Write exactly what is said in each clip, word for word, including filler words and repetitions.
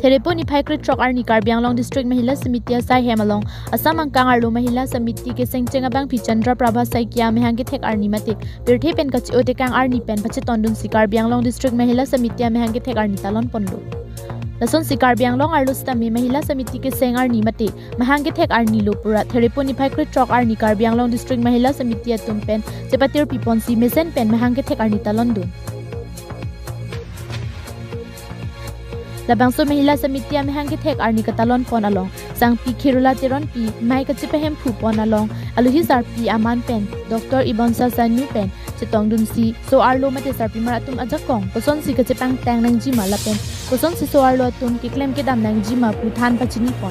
Therepo niphai krethrok arni Karbi Anglong District Mahila Samiti asai hem along Assam angkang arlo Mahila Samiti kesengcheng abangpi Chandra Prabha Saikia amahang kethek arni mate pirthe pen kachi-o tekang arni pen pachetondunsi Karbi Anglong District Mahila Samiti amahang kethek arni talon ponlo. Lasonsi Karbi Anglong arlo sitame Mahila Samiti keseng arni mate mahang kethek arni lo pura Therepo niphai krethrok arni Karbi Anglong District Mahila Samiti atum pen chepatirpi ponsi mesen pen mahang kethek arni talondun. Labangso Mahila Samiti amahang kethek arni katalon pon along Sangpi Khirula Teronpi, mei kachipahemphu pon along alohi sarpi aman pen Doctor Ibonsa Sanu pen chetongdunsi so-arlo mate sarpimar atum ajakong kosonsi kachepangtang nangjima lapen kosonsi so-arlo atum keklem kedam nangjima pu than pachini pon.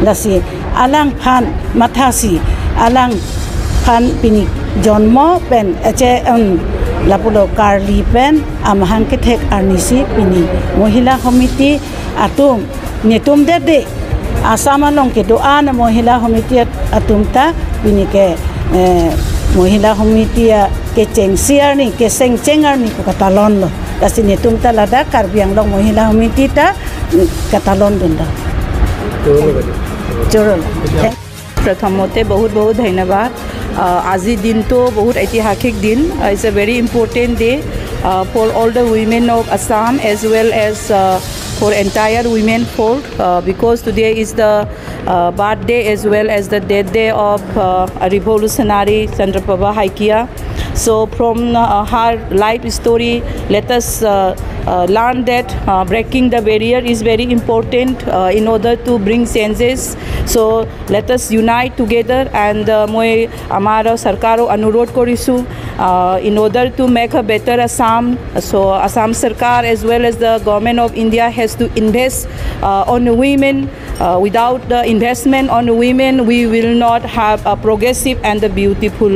Lasi alangphan mathasi alangphan pini jonmo pen eche, em, lapulo karli pen amahang kethek arnisi pini Mahila Samiti atum netum dede Assam along kedo-an Mahila Samiti at-, atum ta pini ke, eh, Mahila Samiti akechengsi arni kesengcheng arni pu katalonlo. Lasi netum ta ladak Karbi Anglong Mahila Samiti ta, mm, katalondunlo. Choro. প্ৰথমতে বহুত বহুত ধন্যবাদ। আহ, আজি দিনটো বহুত ঐতিহাসিক দিন। Uh, it's a very important day, uh, for all the women of Assam as well as, uh, for entire women folk, uh, because today is the, uh, birthday as well as the death day of, uh, a revolutionary Chandraprabha Saikia. So from, uh, her life story, let us, uh, uh, learn that, uh, breaking the barrier is very important, uh, in order to bring changes. So let us unite together and, uh, মই আমাৰ চৰকাৰক অনুৰোধ কৰিছোঁ, uh, in order to make a better Assam. So Assam Sarkar as well as the Government of India has to invest, uh, on women. Uh, without the investment on women, we will not have a progressive and the beautiful,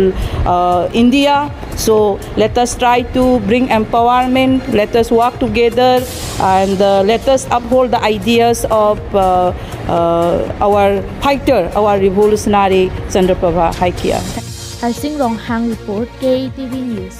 uh, India. So let us try to bring empowerment. Let us work together and, uh, let us uphold the ideas of, uh, uh, our fighter, our revolutionary Chandraprabha Saikia. Harsing Ronghang report, K A T V News.